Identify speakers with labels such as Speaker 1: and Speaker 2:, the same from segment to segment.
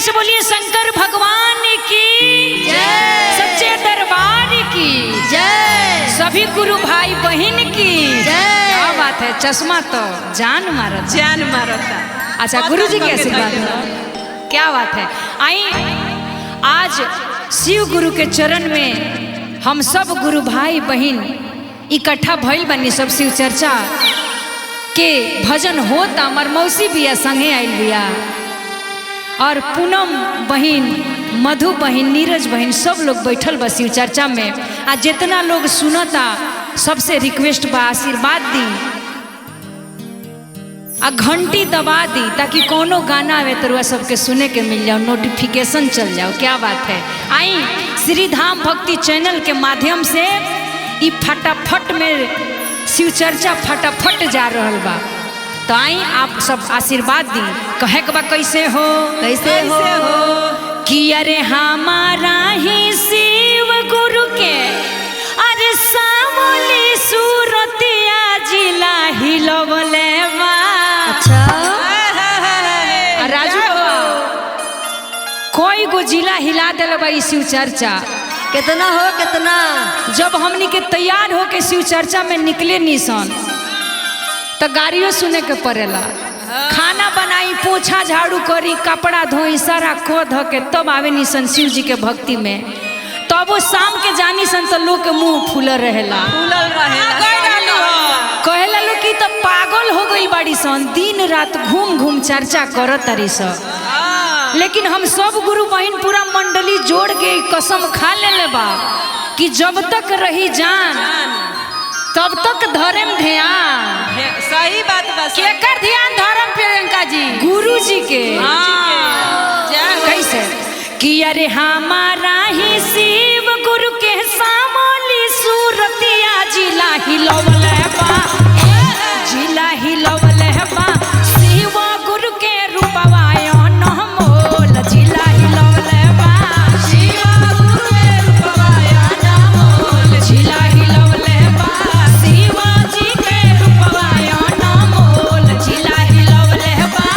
Speaker 1: से बोलिए शंकर भगवान की
Speaker 2: जय।
Speaker 1: सच्चे दरबार की
Speaker 2: जय।
Speaker 1: सभी गुरु भाई बहन की
Speaker 2: जय।
Speaker 1: क्या बात है, चश्मा तो जान मारत,
Speaker 3: जान मारता।
Speaker 1: अच्छा गुरु जी के आशीर्वाद है। क्या बात है। आई आज शिव गुरु के चरण में हम सब गुरु भाई बहन इकट्ठा भइल बनी, सब शिव चर्चा के भजन होता। हमार मौसी बिया संगे आइल बिया और पूनम बहन, मधु बहन, नीरज बहन सब लोग बैठल बा शिव चर्चा में। आ जितना लोग सुनता सबसे रिक्वेस्ट बा आशीर्वाद दी आ घंटी दबा दी ताकि कोनो गाना आवे तो रुआ सबके सुने के मिल जाओ, नोटिफिकेशन चल जाओ। क्या बात है। आई श्री धाम भक्ति चैनल के माध्यम से ई फटाफट में शिव चर्चा फटाफट जा रहल बा। तो आई आप सब आशीर्वाद दी। कहे के बा कैसे हो,
Speaker 2: कैसे हो,
Speaker 1: कि अरे हमारा ही शिव गुरु के अरे सावली सूरतिया जिला हिलवले बा।
Speaker 2: अच्छा
Speaker 1: आ राजू बाबा कोई गो जिला हिला दिल बा ई शिव चर्चा।
Speaker 2: कितना हो कितना।
Speaker 1: जब हमनी के तैयार होके शिव चर्चा में निकले निसन तो गाड़ियों सुने के पड़ेला, खाना बनाई, पोछा झाड़ू करी, कपड़ा धोई, सारा को धो के तब आवे निसन शिव जी के भक्ति में। तब वो शाम के जानी सन तो लोग के मुंह फूलल रहेला,
Speaker 3: फूलल रहेला।
Speaker 1: कहेला लोग कि तो पागल हो गई बाड़ी सन, दिन रात घूम घूम चर्चा करत तारी सन। लेकिन हम सब गुरु बहन पूरा मंडली जोड़ के कसम खा लेले बा कि जब तक रही जान तब तक धर्म ध्यान।
Speaker 3: सही बात बा।
Speaker 1: केकर ध्यान धर्म प्रियंका जी? गुरु जी के। कैसे कि अरे हमारा ही शिव गुरु के सामोली सूरतिया जिला हिलवले बा, जिला हिलवले बा, शिव गुरु के रूपवा अनमोल जिला हिलवले बा, शिव गुरु के रूपवा अनमोल जिला हिलवले बा, शिव जी के रूपवा अनमोल जिला हिलवले बा।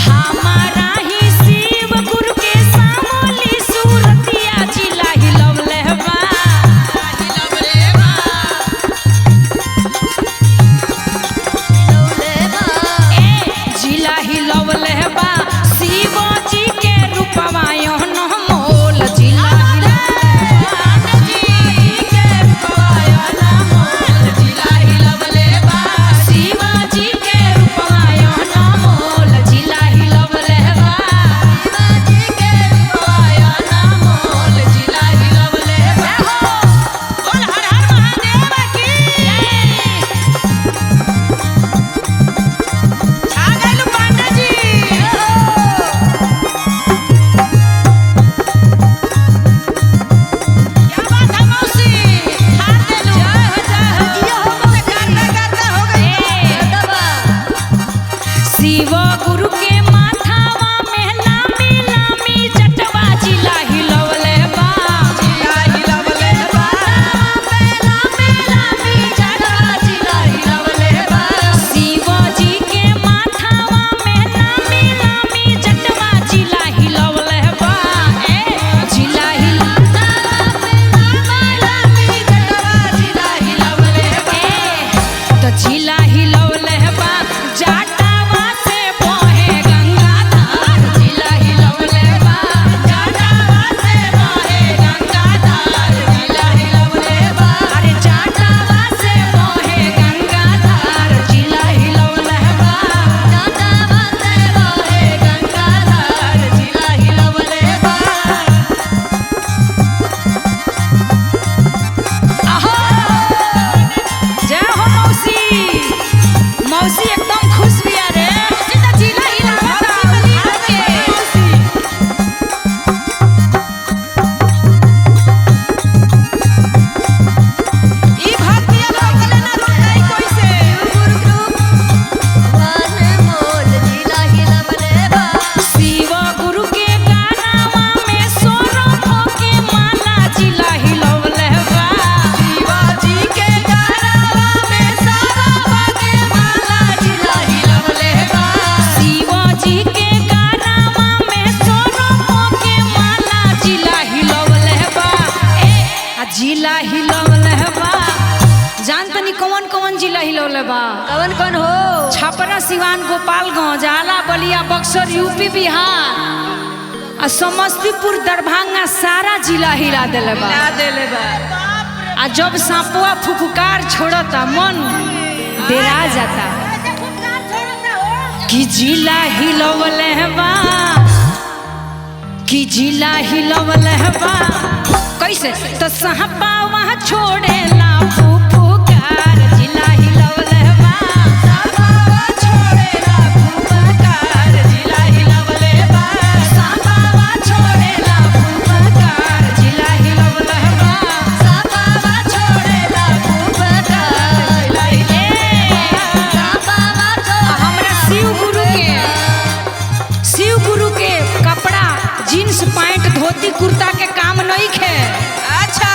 Speaker 1: हमारा ही शिव गुरु के सामोली सूरतिया जिला हिलवले बा, ए जिला हिलवले बा, शिव जी के रूपवा अनमोल जिला हिलवले बा, शिव जी के रूपवा अनमोल जिला हिलवले बा,
Speaker 3: बोल हर हर महादेव की
Speaker 1: जय।
Speaker 3: छा गइलू पांडे जी। क्या बात है मौसी, हार देलू। जय हो जय हो। करते करते हो गई।
Speaker 1: शिव गुरु के माथावा में लामी लामी जटवा जिला हिलवले बा,
Speaker 3: जिला हिलवले बा,
Speaker 1: लामी लामी जटवा जिला हिलवले बा, शिव जी के माथावा में लामी लामी जटवा जिला हिलवले बा, ए जिला हिलवले
Speaker 3: लामी जटवा जिला हिलवले बा।
Speaker 1: तो जिला हिलवले बा, जाटावा से बहे गंगाधार जिला हिलवले बा,
Speaker 3: जटावा से बहे गंगाधार जिला हिलवले बा।
Speaker 1: अरे जाटावा से बहे गंगाधार जिला हिलवले बा,
Speaker 3: जटावा से बहे गंगाधार जिला हिलवले बा।
Speaker 1: आहो जय हो मौसी, मौसी एकदम खुश बिया रे।
Speaker 3: मौसी तो जिला हिलावता के। ई भक्तिया रोकले ना रोकाई कोई से।
Speaker 1: शिव गुरु के गानावा में सोरठो के माला जिला हिलवले बा,
Speaker 3: शिवाजी के गानावा में सारा के माला जिला
Speaker 2: कौन कौन हो?
Speaker 1: छपरा, सिवान, गोपालगंज, आला, बलिया, बक्सर, यूपी, बिहार आ समस्तीपुर, दरभंगा सारा जिला हिला देले बा।
Speaker 3: हिला देले बा।
Speaker 1: आ जब सांपुआ फुफकार छोड़ता मन डेरा जाता कि जिला हिलवले बा, कि जिला हिलवले बा। कैसे तो सांपा वहाँ छोड़ेला फुफकार, जिला हिलवले बा।
Speaker 3: सांपावा छोड़ेला फुफकार, जिला हिलवले बा। सांपावा छोड़ेला फुफकार,
Speaker 1: जिला हिलवले बा।
Speaker 2: सांपावा छोड़ेला फुफकार,
Speaker 3: जिला हिलवले बा।
Speaker 2: सांपावा छोड़ेला।
Speaker 1: हमरा शिव गुरु के, शिव गुरु के कपड़ा जीन्स पैंट धोती कुर्ता के काम नहीं खे।
Speaker 3: अच्छा,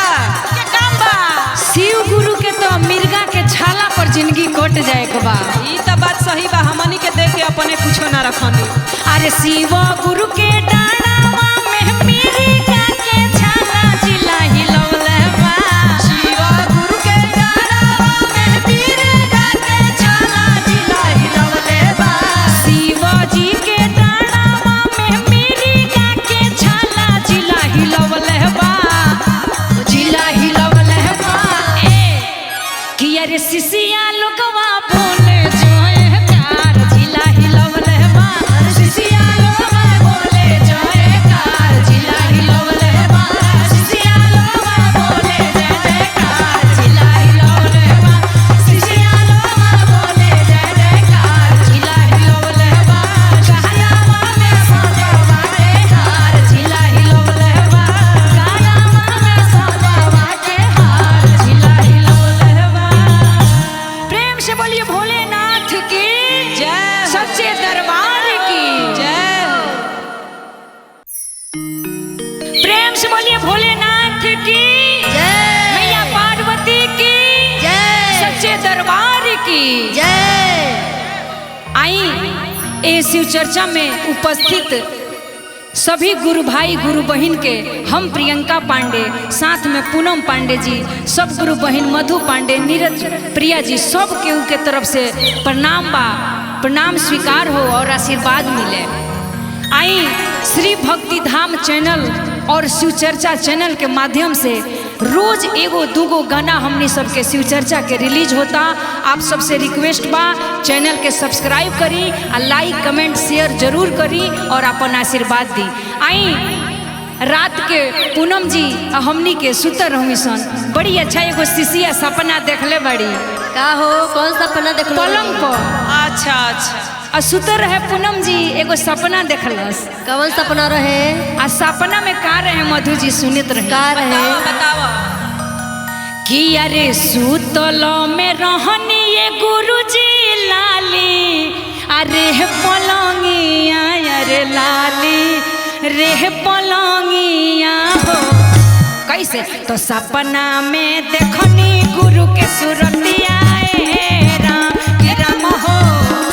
Speaker 3: के काम बा?
Speaker 1: शिव गुरु के तो मिर्गा के छाला पर जिंदगी कट जाए के बा।
Speaker 3: ई त बात सही बा, हमनी के देख के अपने कुछो ना रखनी।
Speaker 1: अरे शिव गुरु के डाढ़ावा में मिर्गा के छाला, जिला हिलौले बा।
Speaker 3: शिव गुरु के डाढ़ावा में मिर्गा के छाला, जिला हिलवले बा।
Speaker 1: शिव जी के डाढ़ावा में मिर्गा के छाला, जिला हिलौले बा, जिला हिलौले बा। ए कि अरे सिसिया लोगवा बोले जयकार, जिला हिलौले बा। सिसिया लोगवा बोले जयकार, जिला हिलौले बा। सिसिया लोगवा बोले जय जयकार, जिला हिलौले बा। सिसिया लोगवा बोले जय जयकार, जिला हिलौले बा। कहनावा में सजावा के हार, जिला हिलौले बा। कहनावा में सजावा के हार, जिला हिलौले बा। प्रेम से बोलिए भोलेनाथ की
Speaker 3: जय हो।
Speaker 1: सच्चे दरबार की
Speaker 3: जय हो।
Speaker 1: प्रेम से बोलिए भोलेनाथ की
Speaker 2: जय।
Speaker 1: मैया पार्वती की
Speaker 2: जय।
Speaker 1: सच्चे दरबार की
Speaker 2: जय।
Speaker 1: आई ए शिव चर्चा में उपस्थित सभी गुरु भाई गुरु बहन के हम प्रियंका पांडे, साथ में पूनम पांडे जी, सब गुरु बहन मधु पांडे, नीरज प्रिया जी, सब केहू के तरफ से प्रणाम बा। प्रणाम स्वीकार हो और आशीर्वाद मिले। आई श्री भक्ति धाम चैनल और शिव चर्चा चैनल के माध्यम से रोज एगो दूगो गाना हमनी सबके शिव चर्चा के रिलीज होता। आप सबसे रिक्वेस्ट बा, चैनल के सब्सक्राइब करी आ लाइक कमेंट शेयर जरूर करी और अपन आशीर्वाद दी। आई रात के पूनम जी आ हमनी के सुतर रहमी सन, बड़ी अच्छा एगो शिशिया सपना देखले बड़ी
Speaker 2: का हो? कौन सपना देखलो?
Speaker 1: पलंग पर।
Speaker 3: अच्छा अच्छा।
Speaker 1: आ सुतर रहे पूनम जी, एगो सपना देखलस।
Speaker 2: कौन सपना रहे?
Speaker 1: आ सपना में का रहे मधु जी सुनत रहे?
Speaker 2: का रहे?
Speaker 3: बतावा बतावा।
Speaker 1: कि अरे सुतल में रहनी ये गुरुजी लाली, अरे पलंगिया, अरे लाली रे पलंगिया हो। कैसे तो सपना में देखनी गुरु के सुरतिया, ए राम कि राम हो।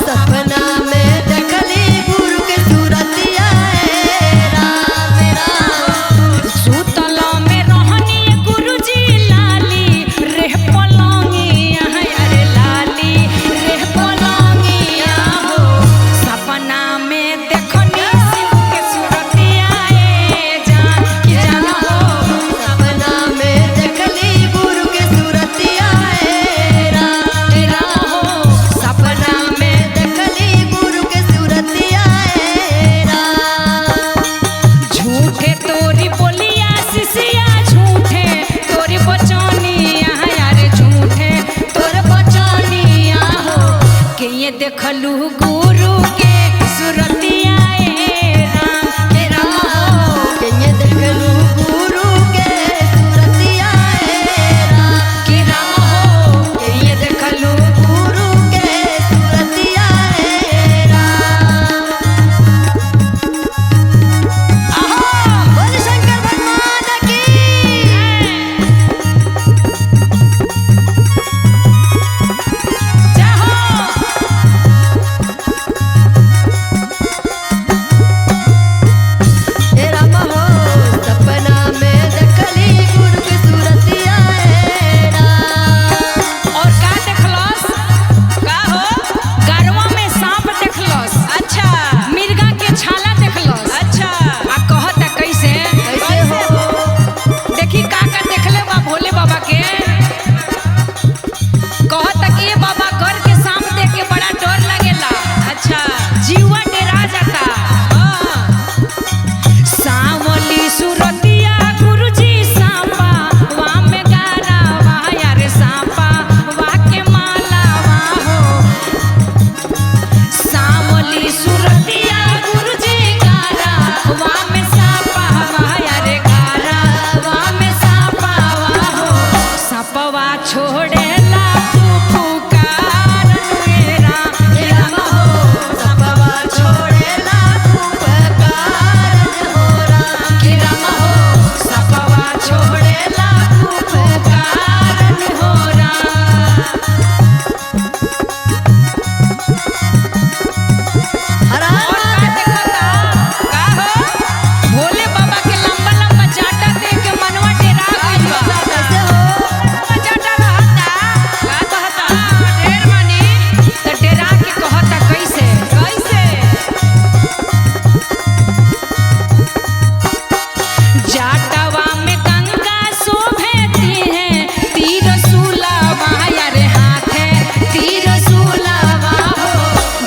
Speaker 2: सपना में देखली गुरु के सूरतिया, ए राम राम।
Speaker 1: सुतल में रहनी गुरुजी लाली रे पलंगिया, अरे लाली रे पलंगिया हो। सपना में देखनी शिव के सुरतिया, ए जान कि जान हो।
Speaker 2: सपना में देखली गुरु के सूरतिया, ए राम
Speaker 1: राम हो। सपना में
Speaker 2: देखली गुरु के सूरतिया, ए राम।
Speaker 1: झूठे तोरी बोलिया सिसिया, झूठे तोरी बचनिया, अरे झूठे तोर बचनिया हो। के ये देखलू गुरु के सुरतिया, ए राम ए राम हो।
Speaker 2: के ये देखलू गुरु के सूरतिया, ए राम।
Speaker 1: के राम हो। के ये देखलू
Speaker 2: गुरु के सूरतिया, ए राम।
Speaker 1: आहो।
Speaker 2: बोल शंकर भगवान की।
Speaker 1: जय हो।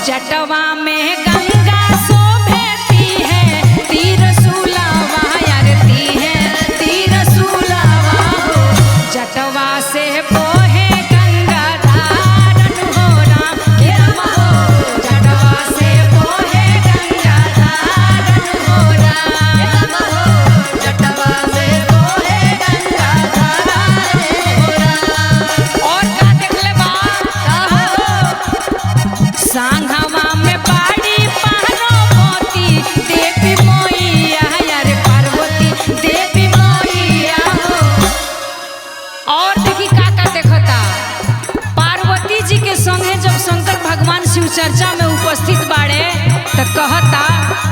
Speaker 1: जटवा में गंगा शोभती है, तीरशूलवा आरती है, तीरशूलवा हो। जटवा से बोहे गंगा धारन हो राम, हे राम हो। जटवा से बोहे गंगा धारन हो राम,
Speaker 2: राम हो। जटवा से बोहे गंगा धारा हो राम।
Speaker 1: और का देखले बा?
Speaker 2: का हो?
Speaker 1: सांघवा में बाड़ी पार्वती देवी मैया, यार पार्वती देवी मैया हो। और देखी का का देखता। पार्वती जी के संगे जब शंकर भगवान शिव चर्चा में उपस्थित बाड़े त कहता,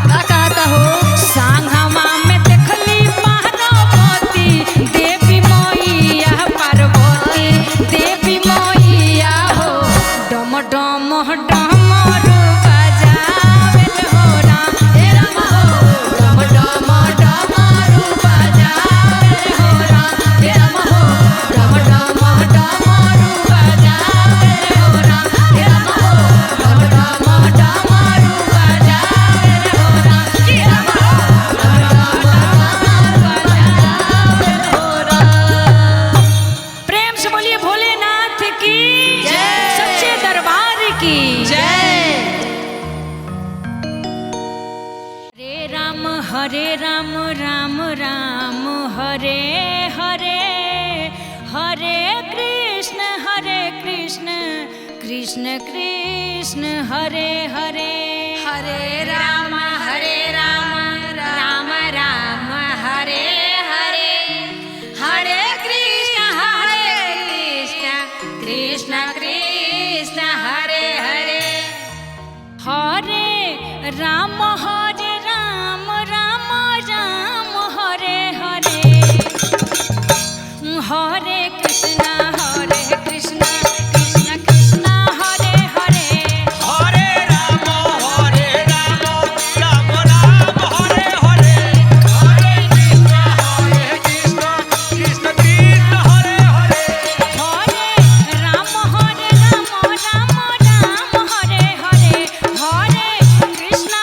Speaker 2: का कहता हो?
Speaker 1: सांघवा में देखली पार्वती देवी मैया, पार्वती देवी मैया हो। डम डम डमरू बजावेल हो राम,
Speaker 2: हे राम हो। डम डम डमरू बजावेल हो राम, हे राम हो। डम डम डमरू बजावेल हो राम, हे राम हो। डम डम डमरू बजावेल हो राम, हे राम हो। डम डम डमरू बजावेल हो राम।
Speaker 1: प्रेम से बोलिए भोलेनाथ की
Speaker 2: जय।
Speaker 1: सच्चे दरबार की
Speaker 2: जय।
Speaker 1: हरे राम राम राम हरे हरे, हरे कृष्ण कृष्ण कृष्ण हरे हरे,
Speaker 3: हरे राम राम राम हरे हरे, हरे कृष्ण कृष्ण कृष्ण हरे हरे,
Speaker 1: हरे राम राम राम हरे हरे, हरे कृष्ण कृष्ण कृष्ण हरे हरे,
Speaker 4: हरे राम राम राम हरे हरे, हरे कृष्ण कृष्ण कृष्ण हरे हरे,
Speaker 1: हरे राम राम राम हरे हरे, हरे कृष्ण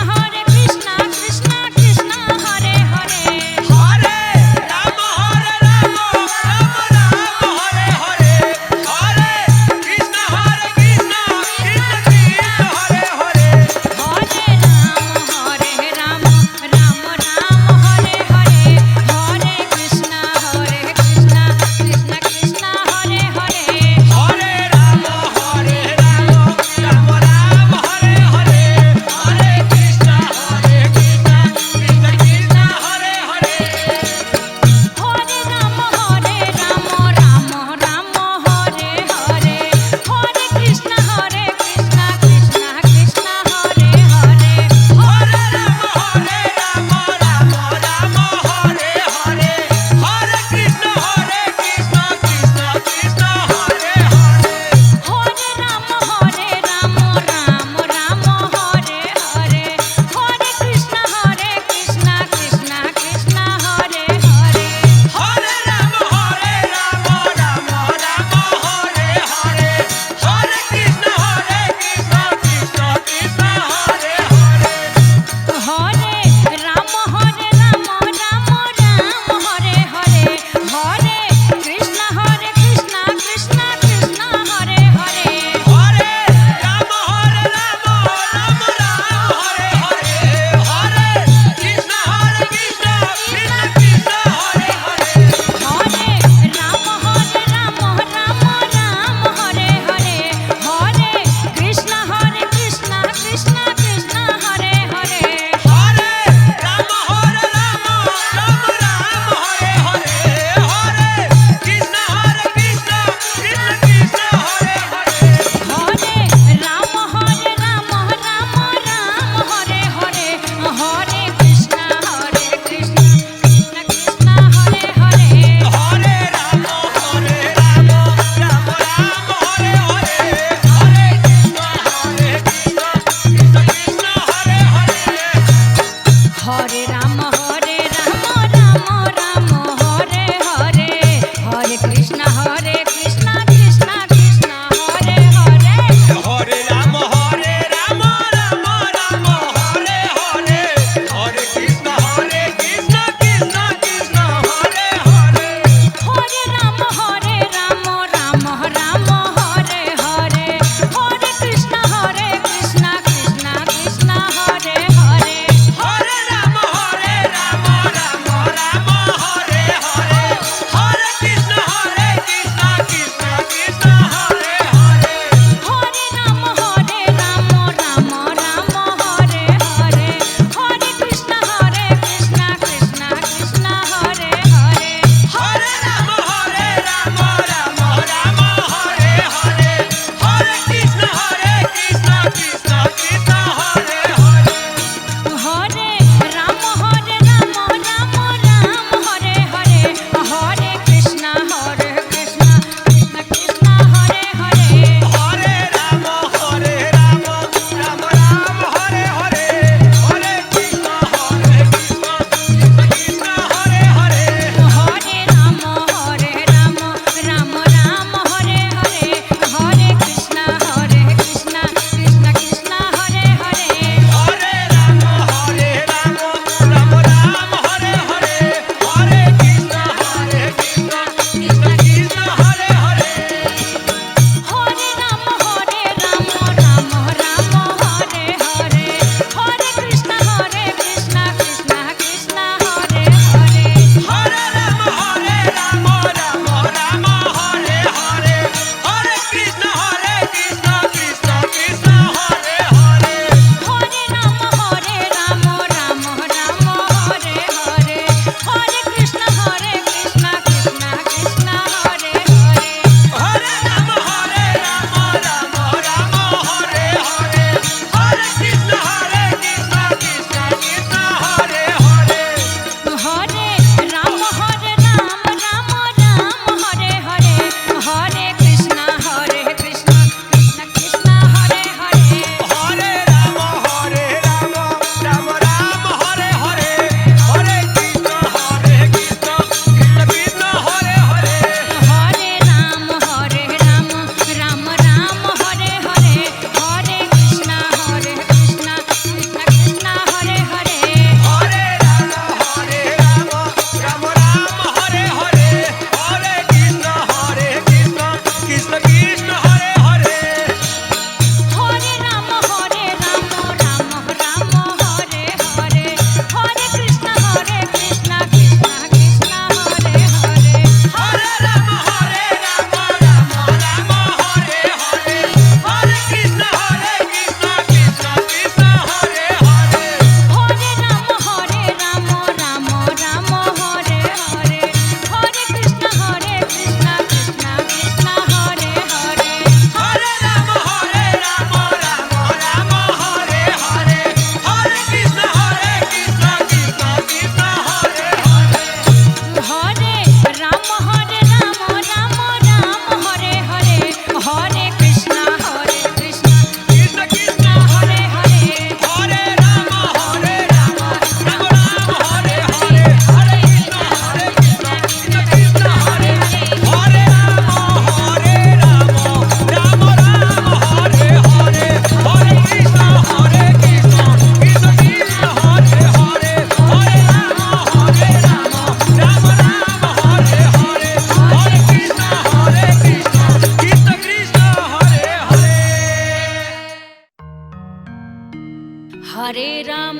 Speaker 1: हरे राम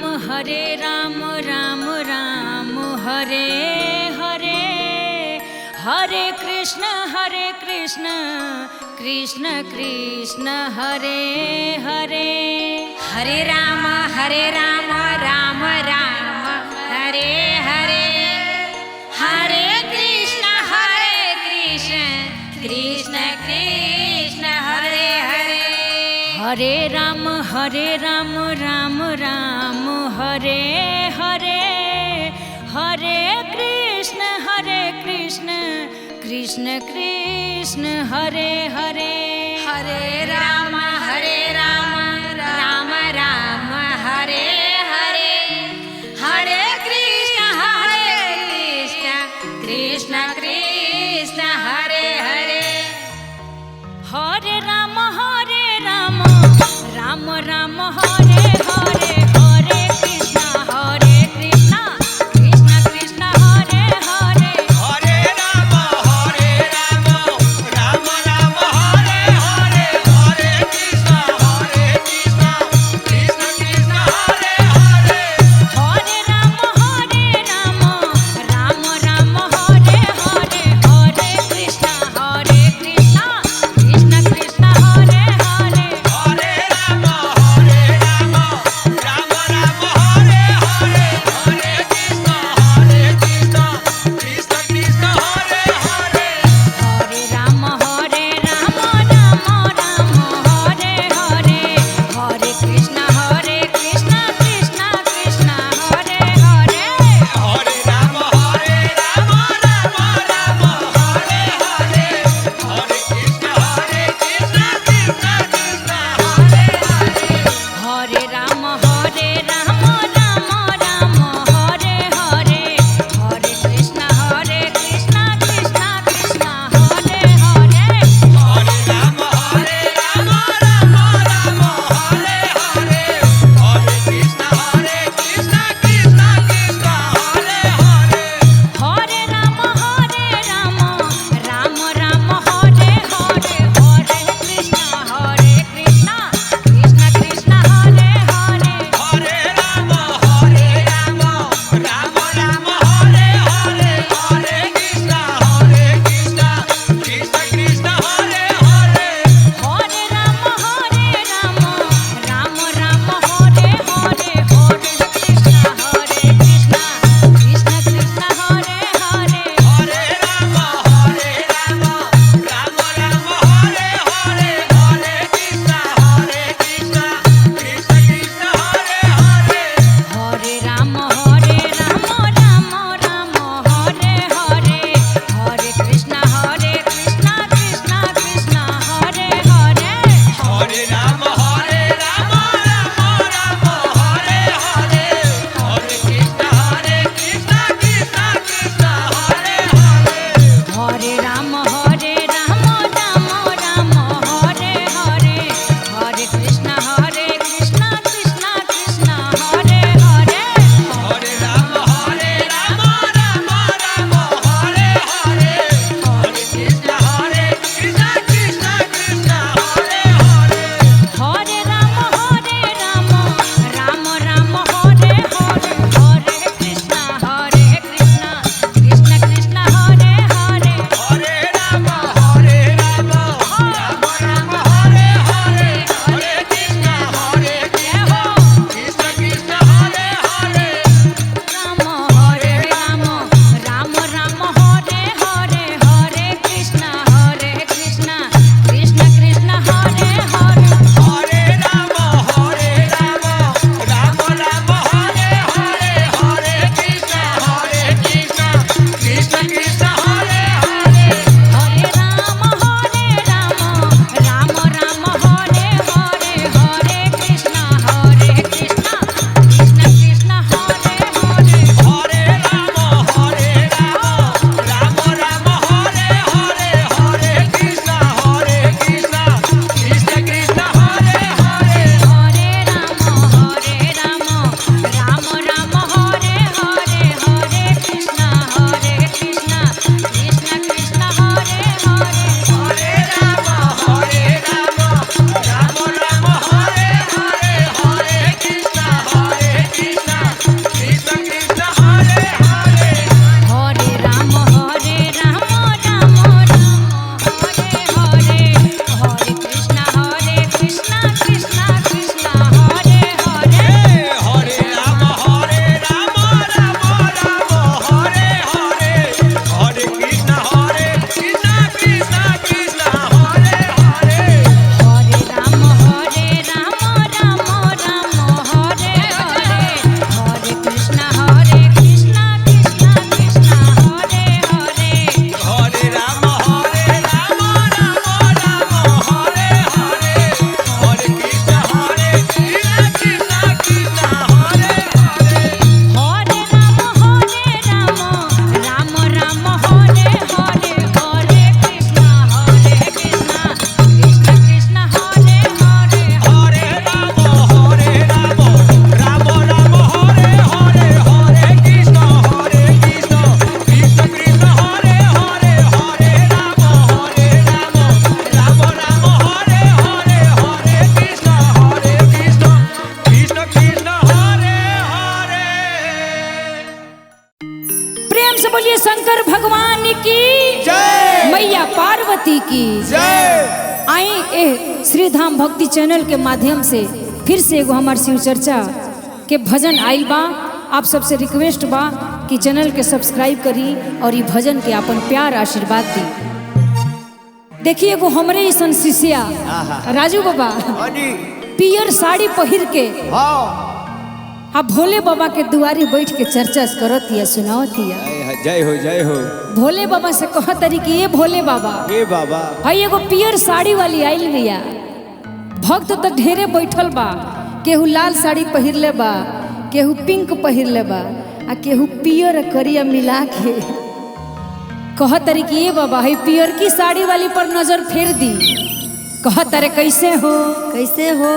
Speaker 1: राम राम हरे हरे, हरे कृष्ण कृष्ण कृष्ण हरे हरे।
Speaker 2: हरे राम राम राम हरे हरे, हरे कृष्ण कृष्ण कृष्ण हरे हरे।
Speaker 1: हरे राम राम राम हरे हरे, हरे कृष्ण कृष्ण कृष्ण हरे हरे।
Speaker 2: हरे राम राम राम हरे हरे, हरे कृष्ण कृष्ण कृष्ण हरे हरे।
Speaker 1: हरे राम राम राम हरे हरे, हरे कृष्ण कृष्ण कृष्ण हरे हरे।
Speaker 4: हरे राम राम राम हरे हरे, हरे
Speaker 1: मैया पार्वती की
Speaker 5: जय।
Speaker 1: आई ए श्री धाम भक्ति चैनल के माध्यम से फिर से एगो हमार शिव चर्चा के भजन आइल बा। आप सबसे रिक्वेस्ट बा कि चैनल के सब्सक्राइब करी और ये भजन के अपन प्यार आशीर्वाद दी। देखिए एगो हमरे ऐसन शिष्या राजू बाबा
Speaker 5: हाँ जी।
Speaker 1: पियर साड़ी पहिर के
Speaker 5: हाँ।
Speaker 1: आ भोले बाबा के दुआरी बैठ के चर्चा करतिया सुनावतिया।
Speaker 5: जय हो जय हो।
Speaker 1: भोले बाबा से कहतरी कि ये भोले बाबा,
Speaker 5: हे बाबा,
Speaker 1: भाई एगो पियर साड़ी वाली आइल बिया, भक्त तो ढेरे बैठल बा, केहू लाल साड़ी पहिरले बा, केहू पिंक पहिरले बा आ केहू पियर करिया मिला के। कहतरी कि ये बाबा है पियर की साड़ी वाली पर नजर फेर दी। कहतरे कैसे हो
Speaker 3: कैसे हो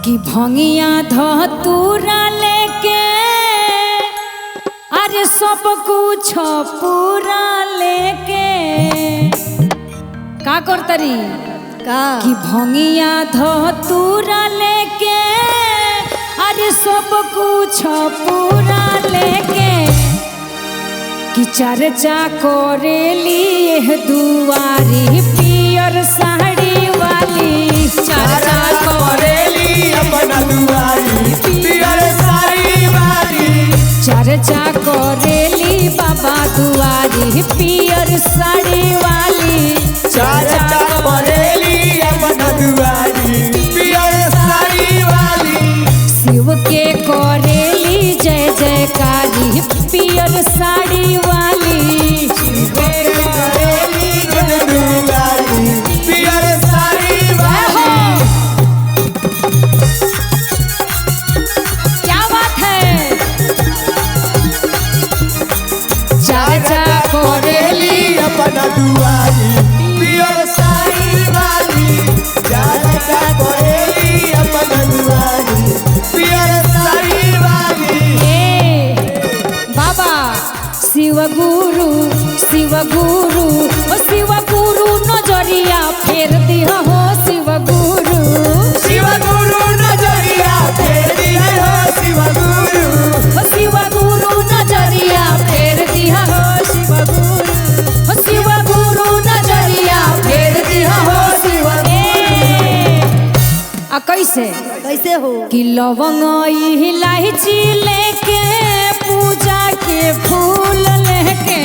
Speaker 1: कि भंगिया धतूरा लेके अरे सब कुछ पूरा लेके का करतरी
Speaker 3: का
Speaker 1: कि भंगिया धतूरा लेके अरे सब कुछ पूरा लेके कि चर्चा करेली एह दुआरी पियर साड़ी वाली। चर्चा
Speaker 5: करेली अपना दुआरी पियर साड़ी वाली।
Speaker 1: चर्चा करेली बाबा दुआरी पियर साड़ी वाली।
Speaker 5: चर्चा करेली अपना दुआरी पियर साड़ी वाली।
Speaker 1: शिव के करेली जय जयकारी पियर साड़ी वाली।
Speaker 5: शिव के करेली जय दुआरी पियर साड़ी वाली।
Speaker 1: क्या बात है। चर्चा
Speaker 5: करेली अपना दुआरी पियर साड़ी वाली। चर्चा करेली अपना दुआरी पियर साड़ी वाली।
Speaker 1: ए बाबा शिव गुरु शिव गुरु ओ शिव गुरु नजरिया फेर दिह हो शिव गुरु।
Speaker 5: शिव गुरु नजरिया फेर दिह हो शिव गुरु।
Speaker 1: ओ शिव गुरु नजरिया फेर दिह हो शिव गुरु। ओ शिव गुरु नजरिया फेर दिह हो शिव गुरु। आ कैसे
Speaker 3: कैसे हो
Speaker 1: कि लवंग इलायची लेके पूजा के फूल लेके।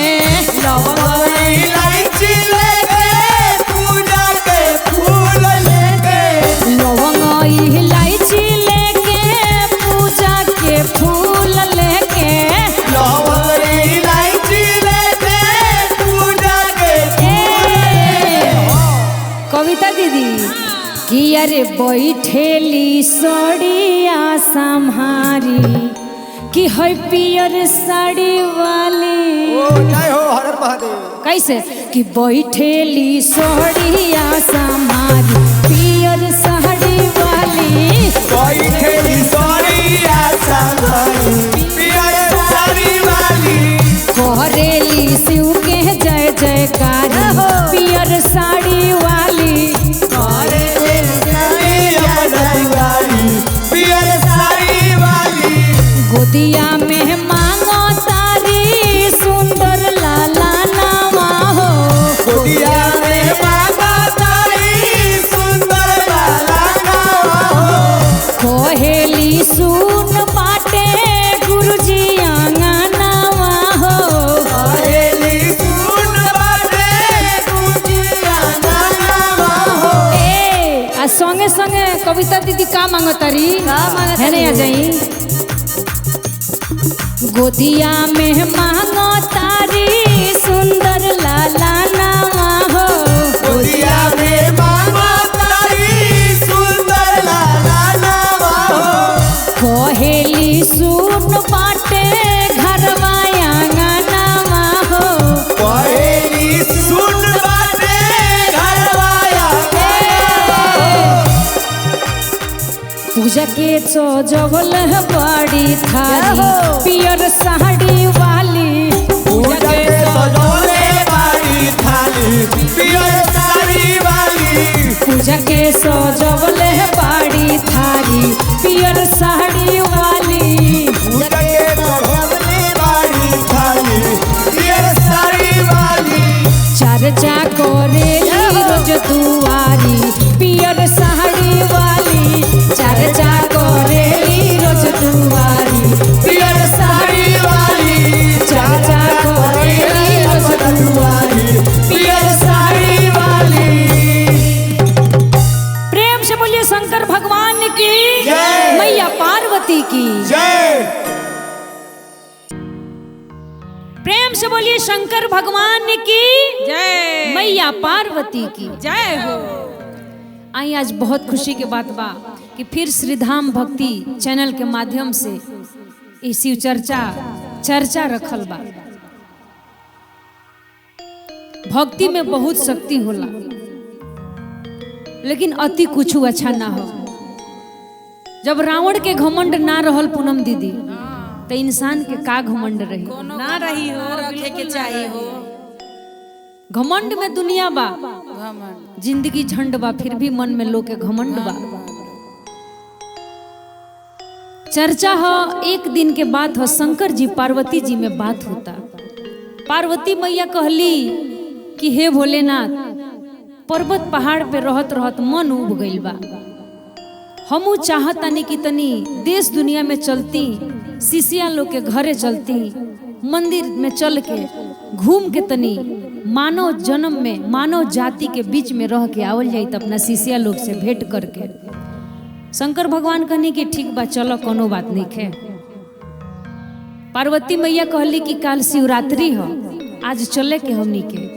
Speaker 5: लवंग इलायची लेके पूजा के फूल लेके।
Speaker 1: लवंग इलायची लेके पूजा के फूल लेके।
Speaker 5: लवंग इलायची लेके पूजा के फूल लेके।
Speaker 1: कविता दीदी कि अरे बैठेली सड़िया सम्हारी कि है पियर साड़ी वाली।
Speaker 5: ओ जय हो हर महादेव।
Speaker 1: कैसे कि बैठेली सड़िया सम्हारी पियर साड़ी वाली।
Speaker 5: बैठेली सड़िया सम्हारी पियर साड़ी वाली।
Speaker 1: करेली शिव के जय जयकारी पियर साड़ी वाली।
Speaker 5: पियर साड़ी वाली।
Speaker 1: गोदिया में मांगो तारी सुंदर लाला नामा हो।
Speaker 5: गोदिया में मांगो तारी सुंदर लाला नामा हो।
Speaker 1: कोहेली सुन बाटे गुरुजी आंगनावा हो।
Speaker 5: कोहेली सुन बाटे गुरुजी आंगनावा हो।
Speaker 1: ए आ संगे संगे कविता दीदी का मांगतारी
Speaker 3: का मांगतारी
Speaker 1: है नहीं आ जाई। गोदिया में मांगो तारी सुंदर लाला नामा हो।
Speaker 5: गोदिया में मांगो तारी सुंदर लाला नामा हो।
Speaker 1: कोहेली सुन बाटे घरवा आंगनावा हो।
Speaker 5: कोहेली सुन बाटे घरवा आंगनावा हो।
Speaker 1: पूजा के सजवल बड़ी थारी पियर साड़ी वाली।
Speaker 5: पूजा के सजवले बड़ी थाली पियर साड़ी वाली।
Speaker 1: पूजा के सजवल बड़ी थारी पियर साड़ी वाली।
Speaker 5: पूजा के सजवले बड़ी थाली पियर साड़ी वाली।
Speaker 1: मैया पार्वती की
Speaker 5: जय।
Speaker 1: प्रेम से बोलिए शंकर भगवान की
Speaker 3: जय,
Speaker 1: मैया पार्वती की
Speaker 3: जय हो।
Speaker 1: आई आज बहुत खुशी के बात बा कि फिर श्रीधाम भक्ति चैनल के माध्यम से ई शिव चर्चा चर्चा रखल बा। भक्ति में बहुत शक्ति होला, लेकिन अति कुछ अच्छा ना हो। जब रावण के घमंड ना रहल पूनम दीदी, तो इंसान के का घमंड रही?
Speaker 3: ना रही हो, रखे के चाहिए हो।
Speaker 1: घमंड में दुनिया बा,
Speaker 3: घमंड
Speaker 1: जिंदगी झंड बा, फिर भी मन में लोग के घमंड बा। चर्चा हो एक दिन के बात हो, शंकर जी पार्वती जी में बात होता। पार्वती मैया कहली कि हे भोलेनाथ, पर्वत पहाड़ पे रहत रहत मन उब गइल बा। हमू चाहतानी कि तनी देश दुनिया में चलती, शिष्या लोग के घरे चलती, मंदिर में चल के घूम के तनी मानव जन्म में मानव जाति के बीच में रह के आवल जाई, त अपना शिष्या लोग से भेंट करके। शंकर भगवान कहनी कि ठीक बा, चलो कोनो बात नहीं खे। पार्वती मैया कहली कि काल शिवरात्रि हो, आज चले के हमनी के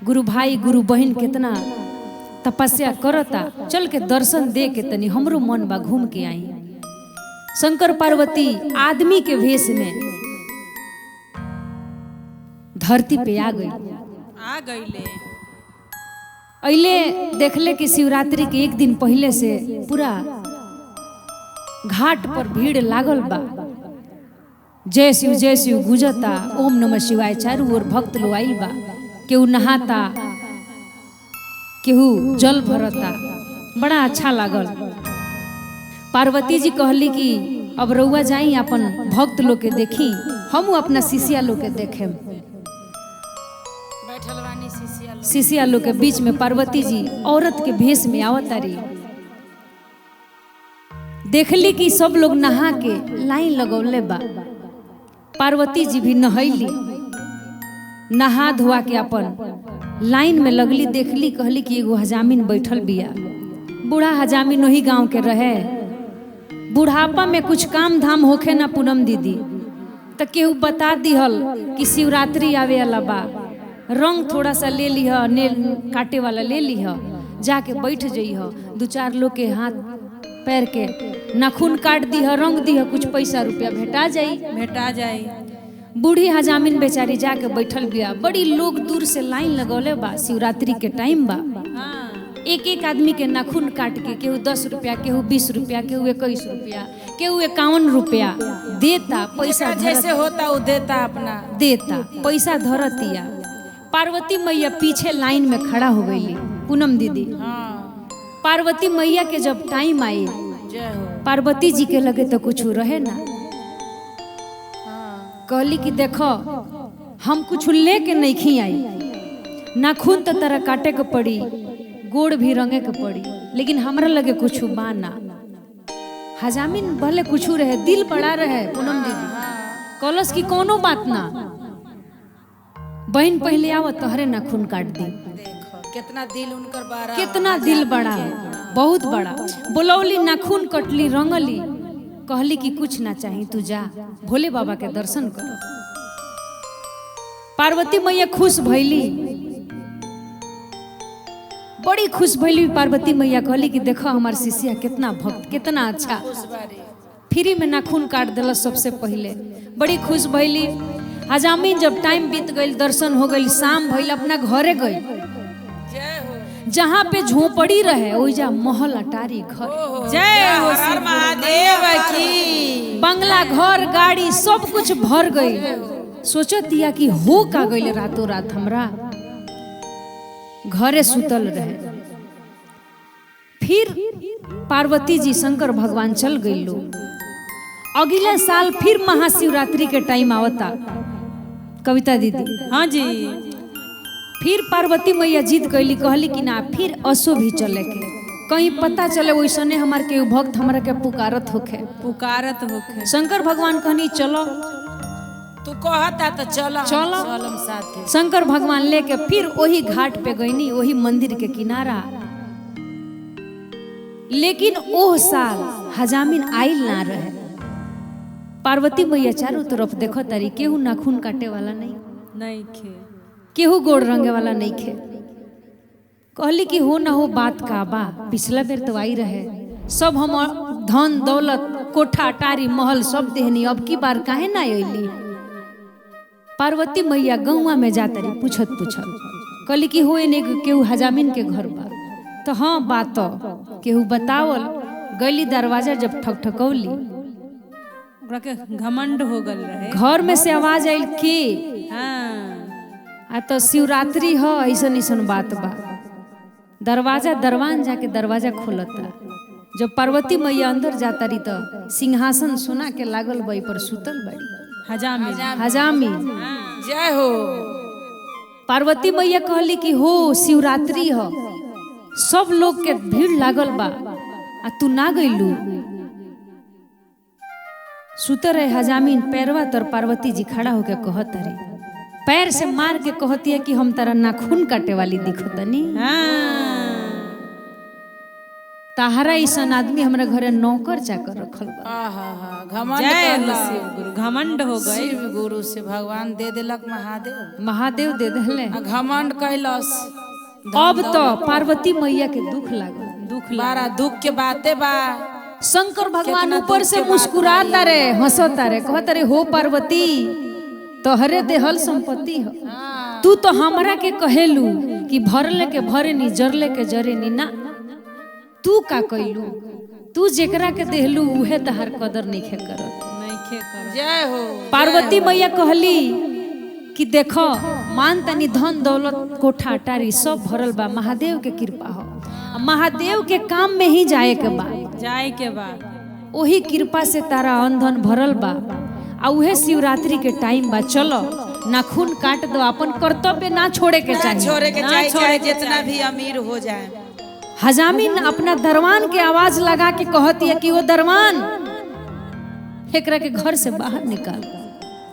Speaker 1: गुरु भाई गुरु बहन कितना तपस्या करता, चल के दर्शन दे के तनी हमरो मन बा घूम के आई। शंकर पार्वती आदमी के भेष में धरती पे आ गई।
Speaker 3: आ गईले।
Speaker 1: अइले देखले कि शिवरात्रि के एक दिन पहले से पूरा घाट पर भीड़ लागल बा। जय शिव गुजता, ओम नमः शिवाय, चारू ओर भक्त लोग आइल बा। केहू नहाता, केहू जल भरता, बड़ा अच्छा लागल। पार्वती जी कहली कि अब रउआ जाई अपन भक्त लोग के देखी, हमू अपना शिष्या लोग के देखेम।
Speaker 3: बैठल बानी शिष्या लोग।
Speaker 1: शिष्या लोग के बीच में पार्वती जी औरत के भेष में आवतारी। देखली कि सब लोग नहा के लाइन लगौले बा। पार्वती जी भी नहैली, नहा धोआ के अपन लाइन में लगली। देखली, कहली कि एगो हजामिन बैठल बिया, बूढ़ा हजामिन वही गांव के रहे। बुढ़ापा में कुछ काम धाम होखे ना पूनम दीदी, तो केहू बता दिहल कि शिवरात्रि आवे वाला बा, रंग थोड़ा सा ले लिह, नेल काटे वाला ले लिह, जाके बैठ जइह, दू चार लोग के हाथ पैर के नाखून काट दीह, रंग दीह, कुछ पैसा रुपया भेटा जाई।
Speaker 3: भेटा जाई।
Speaker 1: बूढ़ी हजामिन बेचारी जाके बैठल बिया। बड़ी लोग दूर से लाइन लगौले बा, शिवरात्रि के टाइम बा।
Speaker 3: हाँ।
Speaker 1: एक एक आदमी के नाखून काट के केहू 10 रुपया, केहू 20 रुपया, केहू 21 रुपया, केहू 51 रुपया देता पैसा।
Speaker 3: जैसे होता वो देता अपना
Speaker 1: देता पैसा धरतिया। पार्वती मैया पीछे लाइन में खड़ा हो गई पूनम दीदी।
Speaker 3: हाँ।
Speaker 1: पार्वती मैया के जब टाइम I,
Speaker 3: जय हो।
Speaker 1: पार्वती जी के लगे तो कुछ रहे ना।
Speaker 3: हाँ।
Speaker 1: कहली कि देखो हम कुछ लेके नहीं खी आई, नाखून तो तरह काटे के पड़ी, गोड़ भी रंगे के पड़ी, लेकिन हमरा लगे कुछ बाना। हजामिन भले कुछ रहे, दिल बड़ा रहे पूनम दीदी। कलश की कोनो बात ना, बहन पहले आवत तोहरे नाखून काट दी।
Speaker 3: देखो कितना दिल उनकर बड़ा,
Speaker 1: कितना दिल बड़ा है, बहुत बड़ा। बोलौली, नाखून कटली, रंगली, कहली कि कुछ ना चाही, तू जा भोले बाबा के दर्शन कर। पार्वती मैया खुश भैली, बड़ी खुश भैली पार्वती मैया। कहली कि देखो हमार शिष्या कितना भक्त, कितना अच्छा, फ्री में नाखून काट दिल सबसे पहले। बड़ी खुश भैली। हजामिन जब टाइम बीत गई, दर्शन हो गई, शाम भइल, अपना घरे गई।
Speaker 3: जय हो।
Speaker 1: जहाँ पे झोपड़ी रहे ओइजा महल अटारी घर,
Speaker 3: जय हो हर महादेव की।
Speaker 1: बंगला घर गाड़ी सब कुछ भर गई। सोचतिया कि हो का गई रातों रात हमरा घरे सुतल रहे। फिर पार्वती जी शंकर भगवान चल गई लोग। अगला साल फिर महाशिवरात्रि के टाइम आवता कविता दीदी।
Speaker 3: हाँ जी।
Speaker 1: फिर पार्वती मैया जिद कैली, कहली कि ना फिर असो भी चले के, कहीं पता चले वैसने हमार के भक्त हमरा के पुकारत होखे,
Speaker 3: पुकारत होखे।
Speaker 1: शंकर भगवान कहनी चलो,
Speaker 3: तू कहता तो चलो,
Speaker 1: चलो
Speaker 3: चलम साथे।
Speaker 1: शंकर भगवान लेके फिर वही घाट पे गईनी, वही मंदिर के किनारा। लेकिन ओह साल हजामिन आइल ना रहे। पार्वती मैया चारों तरफ देखो तारी, केहू नाखून काटे वाला नहीं,
Speaker 3: नहीं खे,
Speaker 1: केहू गोड़ रंगे वाला नहीं खे। कहली कि हो ना हो बात का बा, पिछला बेर तो आई रहे, सब हम धन दौलत कोठा अटारी महल सब देहनी, अब की बार काहे ना अइली। पार्वती मैया गौवा में जाता रही पूछत पूछत, कहली कि हो एने केहू हजामिन के घर बा? तो हाँ बात केहू बतावल। गली दरवाजा जब ठकठकौली,
Speaker 3: ओकरा के घमंड हो गल रहे।
Speaker 1: घर में से आवाज आयल के
Speaker 3: हाँ
Speaker 1: आ तो शिवरात्रि ह, ऐसन ऐसन बात बा। दरवाजा दरवान जाके दरवाजा खोलता। जब पार्वती मैया अंदर जाता रही तो सिंहासन सोना के लागल बई पर सुतल बड़ी
Speaker 3: हजामिन।
Speaker 1: हजामी।
Speaker 6: जय हो।
Speaker 1: पार्वती मैया कहली कि हो शिवरात्रि ह, सब लोग के भीड़ लागल बा आ तू ना गइलू। सुत रहे हजामीन, पैरवा तर पार्वती जी खड़ा होके कहत रहे, पैर से मार के कहती है कि हम तारा नाखून काटे वाली दिखतनी,
Speaker 3: हाँ
Speaker 1: ताहरा ऐसन आदमी हमरा घरे नौकर चाकर रखल बा।
Speaker 6: आहा हा, घमंड
Speaker 3: जय हो
Speaker 6: कहला।
Speaker 3: शिव गुरु, घमंड हो गए।
Speaker 6: शिव गुरु से भगवान दे देलक महादेव,
Speaker 1: महादेव दे देले।
Speaker 6: आ घमंड कैलस।
Speaker 1: अब तो पार्वती मैया के दुख लागल,
Speaker 3: दुख
Speaker 6: बड़ा दुख के बाते बा।
Speaker 1: शंकर भगवान
Speaker 6: केतना
Speaker 1: ऊपर
Speaker 6: दुख
Speaker 1: से
Speaker 6: के बात
Speaker 1: मुस्कुराता रहे, हंसता रहे, कहता रहे हो पार्वती तोहरे देहल संपत्ति हो, तू तो हमरा के कहेलू कि भरले के भरे नी, जरले के जरे नी, ना तू का कैलू, तू जेकरा के देहलू उहे तहार कदर नहीं करत।
Speaker 3: नहीं खे कर।
Speaker 6: जय हो।
Speaker 1: पार्वती मैया कहली कि देखो मान तनी धन दौलत कोठा अटारी सब भरल बा, महादेव के कृपा हो, आ महादेव के काम में ही जाए के बा,
Speaker 3: जाए के बाद
Speaker 1: ओही कृपा से तारा अन धन भरल बा, आ उहे शिवरात्रि के टाइम बा, चलो नाखून काट दो, अपन कर्तव्य ना छोड़े के
Speaker 6: ना
Speaker 1: चाहिए।
Speaker 6: छोड़े के
Speaker 3: ना
Speaker 6: चाहे,
Speaker 3: छोड़े
Speaker 6: चाहे
Speaker 3: के
Speaker 6: जितना भी अमीर हो जाए।
Speaker 1: हजामिन अपना दरवान के आवाज लगा के कहती है कि वो दरवान एकरा के घर से बाहर निकाल।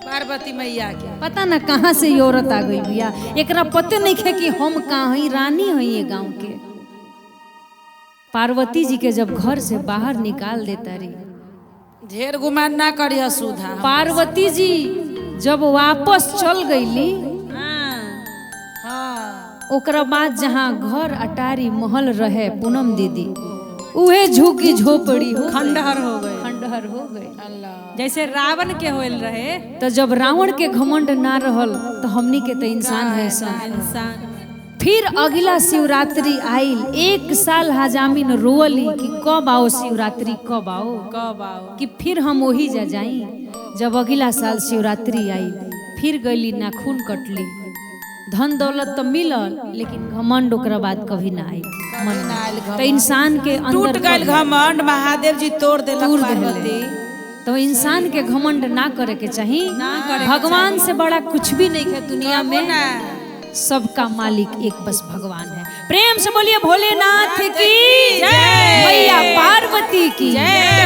Speaker 6: पार्वती मैया के
Speaker 1: पता ना कहाँ से ये औरत आ गई भैया, एकरा पते नहीं है कि हम कहाँ हई, रानी हई ये गांव के। पार्वती जी के जब घर से बाहर निकाल देता रही,
Speaker 6: ढेर गुमान ना करिय सुधा।
Speaker 1: पार्वती जी जब वापस चल गईली,
Speaker 3: हाँ
Speaker 6: हाँ
Speaker 1: ओकरा बाद जहाँ घर अटारी महल रहे पूनम दीदी, उहे झुकी झोपड़ी हो गई।
Speaker 3: खंडहर हो गए,
Speaker 1: खंडहर हो गए।
Speaker 6: अल्लाह।
Speaker 3: जैसे रावण के होल रहे।
Speaker 1: तो जब रावण के घमंड ना रहल तो हमनी के तो इंसान है सन।
Speaker 3: इंसान।
Speaker 1: फिर अगला शिवरात्रि आइल, एक साल हजामिन रोअली कि कब आओ शिवरात्रि, कब आओ,
Speaker 3: कब आओ,
Speaker 1: कि फिर हम वही जा जाई। जब अगला साल शिवरात्रि आई, फिर गईली नाखून कटली, धन दौलत तो मिलल लेकिन घमंड ओकरा बाद कभी ना आई मन
Speaker 6: ना आइल
Speaker 1: में।
Speaker 6: घमंड।
Speaker 1: तो इंसान के
Speaker 6: टूट
Speaker 1: अंदर
Speaker 6: गइल घमंड, महादेव जी तोड़ देलक
Speaker 1: तोड़
Speaker 6: पार्वती।
Speaker 1: देले। तो इंसान के घमंड ना करे के चाहिए,
Speaker 3: ना करे के
Speaker 1: भगवान से बड़ा कुछ भी नहीं है दुनिया में,
Speaker 6: ना
Speaker 1: सबका मालिक एक बस भगवान है। प्रेम से बोलिए भोलेनाथ की जय, मैया पार्वती की जय।